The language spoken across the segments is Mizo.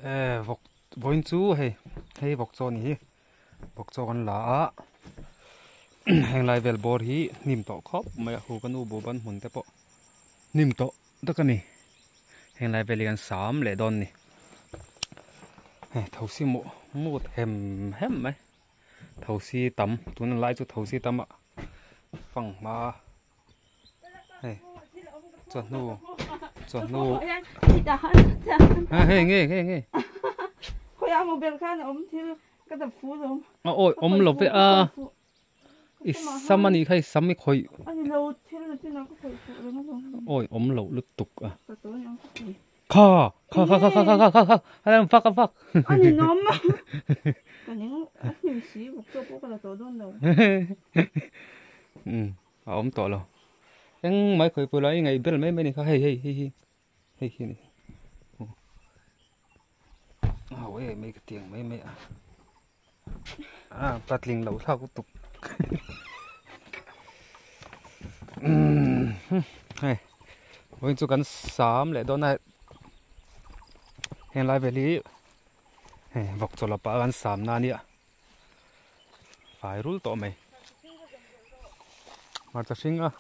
Vawk vawiin chu hei hei vawk chaw a ni hi vawk chaw kan la a heng lai vel bawr hi hnim tawh khawp mai a hu ka nu bu ban hmun te pawh hnim tawh tak a ni heng lai vel hi kan sam leh dawn a ni hei thosi mawh mut hem hem mai thosi tam tuna lai chu thosi tam a fanghma. Hei chawhnu chawhnu ha hei nge nge nge khoi a mobile khan a awm thil ka dap fu lo a awi awm lo ve a i sam ani kha i sam i khawih ani lo thil na chin ah ka khawih fuh reng alawm awi awm lo lutuk a kha kha kha kha kha kha kha kha a vak a vak ani nawm ka ning a hnim si vawk chaw pawh ka la tawh dawn lo um a awm tawh lo eng mai khawi pawh lai ngaih bel mai mai ni kha hei hei hei hi hei hi ni a ho em mai ka tiang mai mai a a patling lo thlak lutuk umm hei vawiin chu kan sam leh dawn a heng lai vel hi hei vawk chaw la pah a kan sam na ania. Fai rul tawh mai hmarcha hring a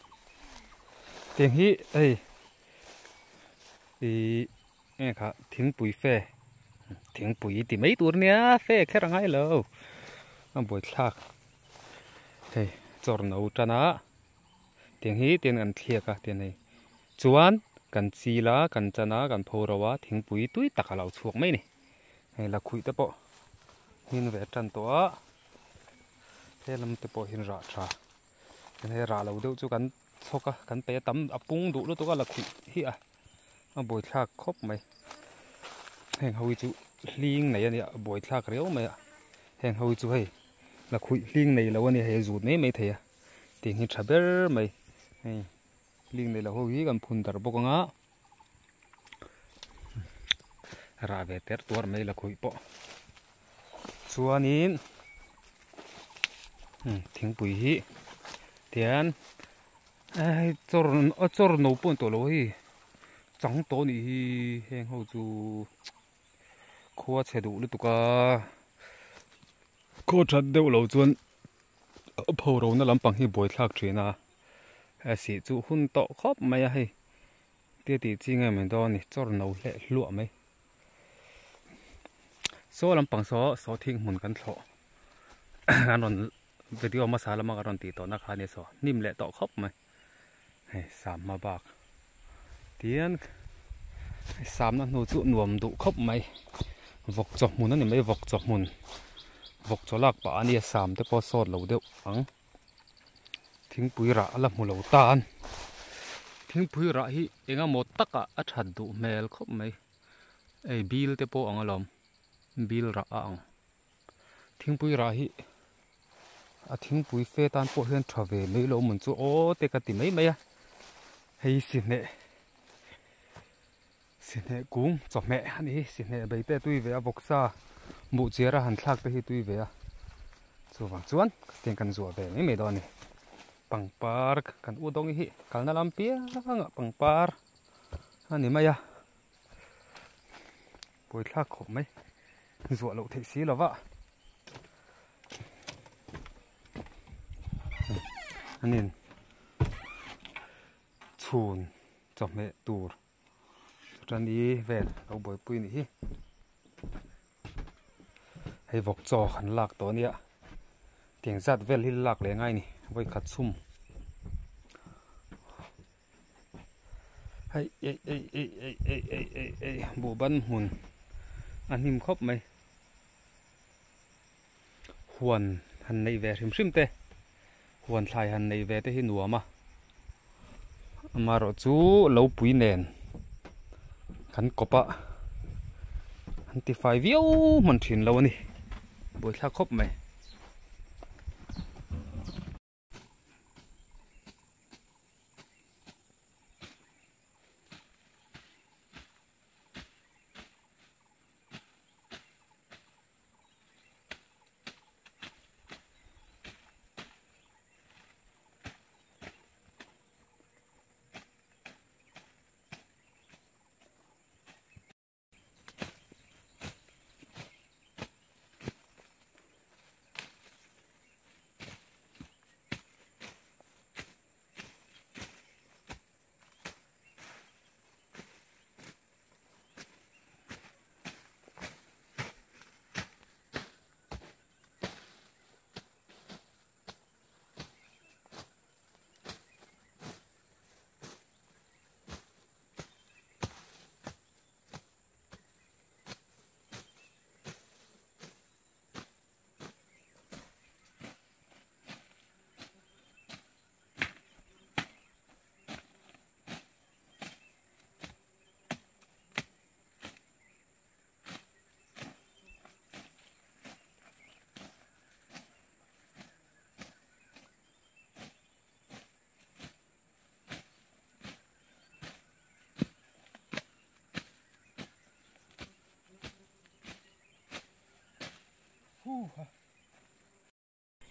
tiang hi hei ihh eng kha thingpui fe thingpui ti mai tur ania fe kher a ngai lo a buaithlak hei chawr no tan a tiang hi tiang an thliak a tiang hei chuan kan chil a kan chan a kan pho ro a thingpui tui tak a lo chhuak mai a ni hei lakhuih te pawh. Hmin ve tan tawh a he lam te pawh hian rah tha hei rah lo deuh chu kan chhawk a kan peih a tam a pung duh lutuk a la khuih hi a a buaithlak khawp mai heng ho hi chu hling nei a nia a buaithlak riau mai a heng ho hi chu hei la khuih hling nei lo a nia hei a zut mai mai thei a tih hi tha ber mai hei hling nei lo ho hi kan phun darh bawk ang a. Rah ve ter tuar mai la khuih pawh chuanin thingpui hi tian hei chawr a chawr no pawh a ni tawh lo hei chang tawh a nih hi heng ho chu khua chhe duh lutuk a khaw that deuh lo chuan a pho ro na lampang hi buaithlak thin a a sih chu hun tawh khawp mai a hei. Tia tih chi nge mai dawn a ni chawr no hleh hluah mai saw lampang saw saw thing hmun kan thlawh an rawn video hmasa lama ka rawn tih tawhna kha ania saw hnim leh tawh khawp mai hei sam hma bak tian samna hnu chu nuam duh khawp mai vawk chaw hmun a ni mai vawk chaw hmun vawk chaw lak pah ania sam te pawh sawt lo deuh ang. Thingpui rah a la hmu lo tan thingpui rah hi eng emaw takah a that duh hmel khawp mai hei bil te pawh ang alawm bil rah a ang thingpui rah hi a thingpui fe tan pawh hian tha ve mai lo mun chu aw te ka ti mai mai a hei sihneh sihneh kung chawhmeh a ni hi sihneh bei te tui ve a vawksa buh chiar a han thlak te hi tui ve a chuvang chuan tiang kan zuah ve mai mai dawn a ni pangpar kan u dawng hi kalna lam piangah pangpar a ni mai a buaithlak khawp mai zuah loh theih si lova anin chhun chawhmeh tur. Chutani vel lo buaipui nih hi hei vawk chaw kan lak tawh ania tiang zat vel hi lak leh ngai ni vawi khat chhum hei ei ei ei ei ei ei ei ei buh ban hmun a hnim khawp mai huan han neih ve hrim hrim te. Huan thlai han nei ve te hi nuam a, amaherawh chu lo pui nen kan kawp a, an ti fai viau hman thin lo a ni, buaithlak khawp mai.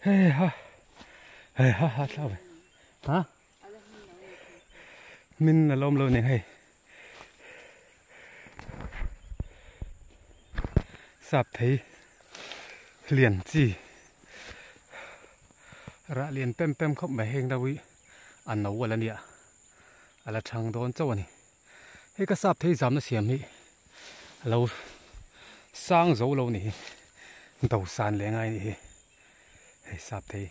Hei ha hei ha ha thlau ve ha min a lawm lo nen hei sap thei lian chi rah lian pem pem khawp mai heng deuh hi a no ala nia a la thang dawn chauh a ni hei ka sap thei zamna siam hi a lo sang zo lo ni hi do san leh ngai a nih hi hei sap thei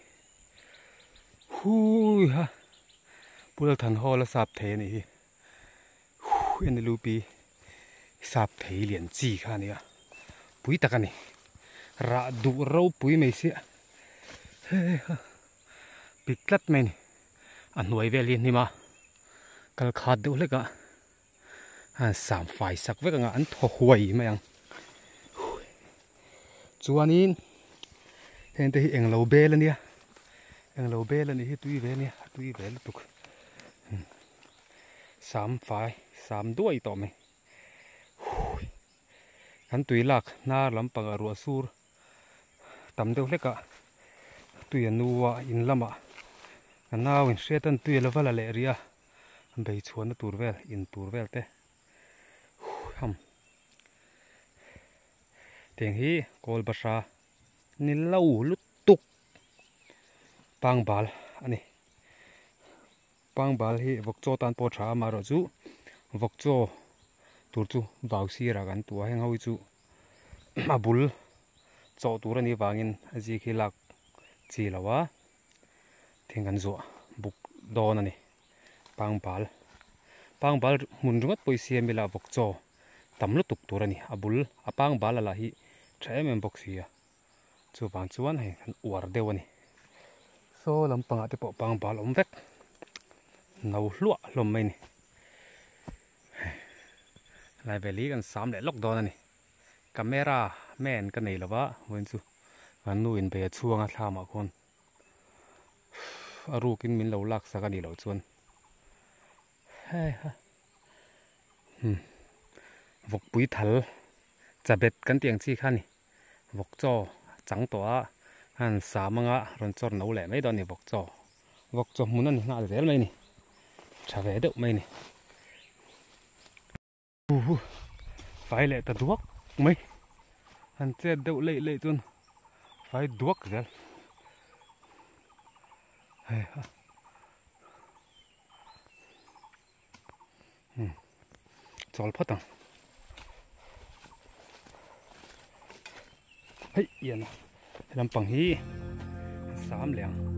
hui ha Pulthan hall a sap thei a nih hi hu en lupi sap thei lian chi kha a nia pui tak a ni rah duh ropui mai sia hei ha pik tlat mai a ni a hnuai vel hi a hnim a kal khat deuh hlek a an sam fai sak vek anga an thaw huai mai ang chuanin heng te hi englo bel ania englo bel anih hi tui ve ania a tui ve lutuk sam fai sam duai tawh mai kan tui lak hnar lampang ah ruah sur tam deuh hlek a tui a nu a in lamah a nau in hriat a tui a la va la leh rih a. Bei chhuahna tur vel in tur vel te ham tiang hi kawl bahra ni lo lutuk pangbal a ni pangbal hi vawk chaw tan pawh a tha a amaherawhchu vawk chaw tur chu vau sirah kan tuah a heng ho hi chu a bul chawh tur a nih avangin a zik hi lak chi lo a. Thing kan zuah buk dawn a ni. Pangbal Pangbal hmun ringawt pawh i siam ila vawk chaw tam lutuk tur a ni. A bul a pangbal a lah hi tha em em bawk si a. Chuvang chuan hei kan uar deuh a ni. Saw lampangah te pawh pangbal awm vek no hluah hlawm mai a ni. Helai vel hi kan sam leh lawk dawn a ni. Camera man ka nei lova vawiin chu kan nu in bei a chhuang a thlamah khawn. A rukin min lo lak sak a nih loh chuan hei ha hmm vawkpui thal chabet kan tih ang chi kha a ni vawk chaw chang tawh a han sam anga rawn chawr no leh mai dawn a ni vawk chaw vawk chaw hmun a ni nghal zel mai a ni tha ve deuh mai a ni. Uhu fai leh ta duak mai han chet deuh leih leih chuan fai duak zel hei ha hmm chawl phawt ang hei ian lampang hi a sam leh ang.